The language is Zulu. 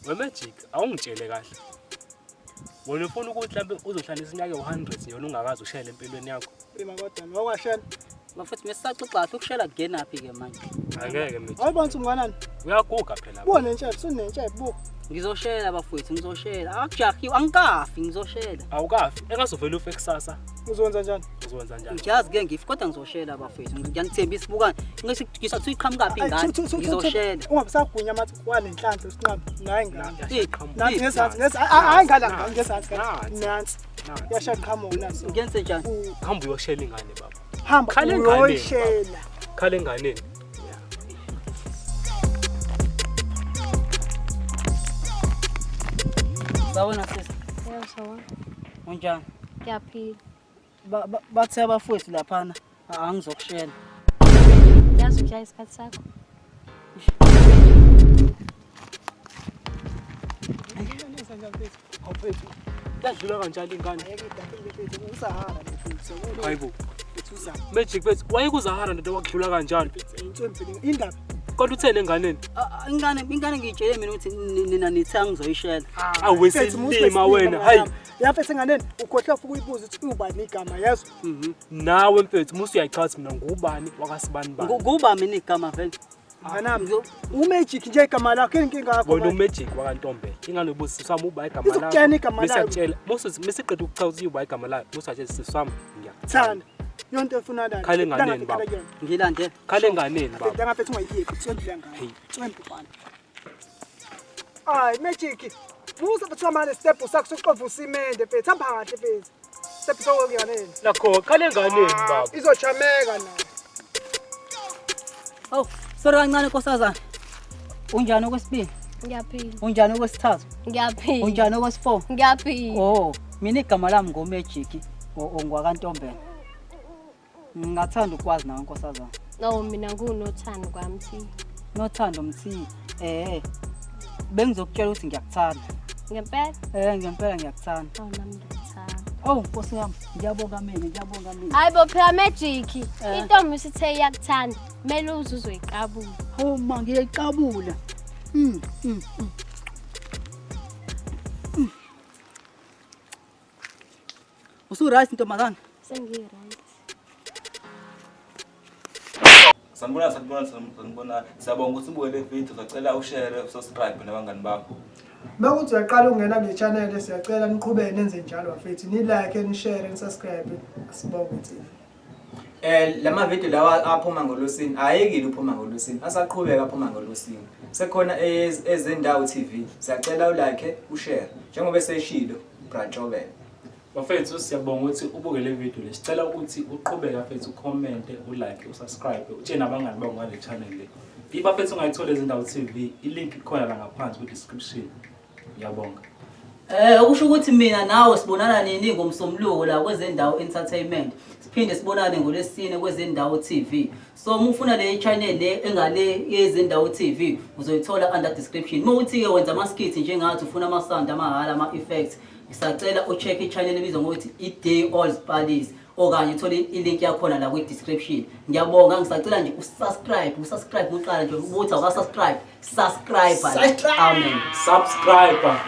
We Magic awungitshele kahle. Wena ufuna ukuthi mhlambe uzohlanisa iminyaka ewu-100 yona ungakaze ushele empilweni yakho. Ima kodwa wakwashela. Bafethu mesisaxoxa kahle ukushela kungenaphi ke manje. Angeke Magic. Hayi bonke umnganani. Uyaguga phela. Buka nentshebe, sunentshebe buka. Ngizoshela bafethu ngizoshela. Akujahiwe angikafi ngizoshela. Awukafi. Engazovela ufe kusasa. Uzokwenza njani? Uzokwenza njani? Ngiyazi ke ngifi kodwa ngizoshela bafethu. Ngiyanithembisa bukani. Ngisho ngisho iqhamukaphi ingane. Ngizoshela. Ungabe sagunya amathi wanenhlanhla usinqabe. Nayi ingane. Nansi Nansi ngezansi, ngezansi. Hayi ngala ngezansi. Nansi. Yasha qhamuka nansi. Ngiyenze njani? Hamba uyoshela ingane baba. Hamba Khala enganeni, uyoyishela. Khala enganeni. Sawona sisi. Yebo sawona. Unjani? Ngiyaphila. Bathe abafowethu laphana angizokushela. Yazi ujaha isikhathi sakho. Awufethu. Yadlula kanjalo ingane. Usahara mfethu. Hayibo. Mfethu uzama. Magic mfethu wayekuzahara ndoda wakudlula kanjalo. Inswempi indaba. Kodwa utheni enganeni? Ingane ngiyitshele mina ukuthi nina nithi angizoyishela. Awesilima wena. Hayi. Yafethu enganeni ukhohlwa futhi ukuyibuza ukuthi ubani igama yezwa. Nawe mfethu musu uyayichaza mina ngubani wakasibani bani. Kuba mina igama vele. Mnganami, uMagic nje igama lakho inkinga yakho. Wena uMagic wakaNtombela. Ingane ubuza sisi wami uba igama lakho. Izokutshela igama layo. Bese Musu mesiqeda ukuchaza ukuthi uba igama layo. Musu atshela sisi wami ngiyakuthanda. Thanda. Yonke efuna la. Khala enganeni, baba. Ngilandele. Khala enganeni baba. Baba. Ngafethu ungayiyeki, tswempi ngane. Hey. Tswempi bana. Hayi Magic. Musa mfethu manje step sakho sokuxova usimende mfethu. Hamba kahle mfethu. Step sokuyaneni. Nakho khala enganeni baba. Izochameka nayo. Oh, sorry kancane nkosazana. Unjani okwesibili? Ngiyaphila. Unjani okwesithathu? Ngiyaphila. Unjani okwesi-4? Ngiyaphila. Oh, mina igama lami ngoMagic ongwakaNtombela. Ngingathanda ukwazi nawe nkosazana. No mina ngunothando kwaMthi. Nothando Mthi. Bengizokutshela ukuthi ngiyakuthanda. Ngempela? Ngempela ngiyakuthanda. Oh nami ngiyakuthanda. Oh, Nkosi yami, ngiyabonga mina, ngiyabonga mina. Hayi bo phela Magic. Intombi isithe iyakuthanda. Kumele uze uzoyiqabula. Oh ma ngiyayiqabula. Usu right ntombazana? Sengi-right. Sanibona sanibona sanibona. Siyabonga ukuthi ubuke le video. Sicela ushare, usubscribe nabangani bakho. Mawukuthi uyaqala ukungena kule channel siyacela niqhubeke nenze njalo bafethu. Ni like, ni share, ni subscribe. Asibonge TV. Lama video lawa aphuma ngolosini ayekile uphuma ngolosini asaqhubeka aphuma ngolosini sekhona ezendawo TV siyacela ulike ushare njengoba eseshilo Brantshobela. Bafethu siyabonga ukuthi ubuke le video le. Sicela ukuthi uqhubeke bafethu ucommente, ulike, usubscribe, utshele nabangani bakho ngale channel le. Ibafethu ungayithola ezindawo TV, ilink ikhona la ngaphansi ku description. Ngiyabonga. Okusho ukuthi mina nawe sibonana nini ngomsombuluko la kwezendawo entertainment. Siphinde sibonane ngolwesine kwezendawo TV. So uma ufuna le channel le engale yezendawo TV uzoyithola under description. Uma uthi ke wenza ama skits njengathi ufuna ama sound amahala ama effects, ngisacela ucheck i-channel ebizwa ngokuthi i-Day All Palace okanye uthole i-link yakhona la kwi-description. Ngiyabonga, ngisacela nje usubscribe, usubscribe uqala nje ukuthi awukasubscribe, subscribe. Amen. Subscribe.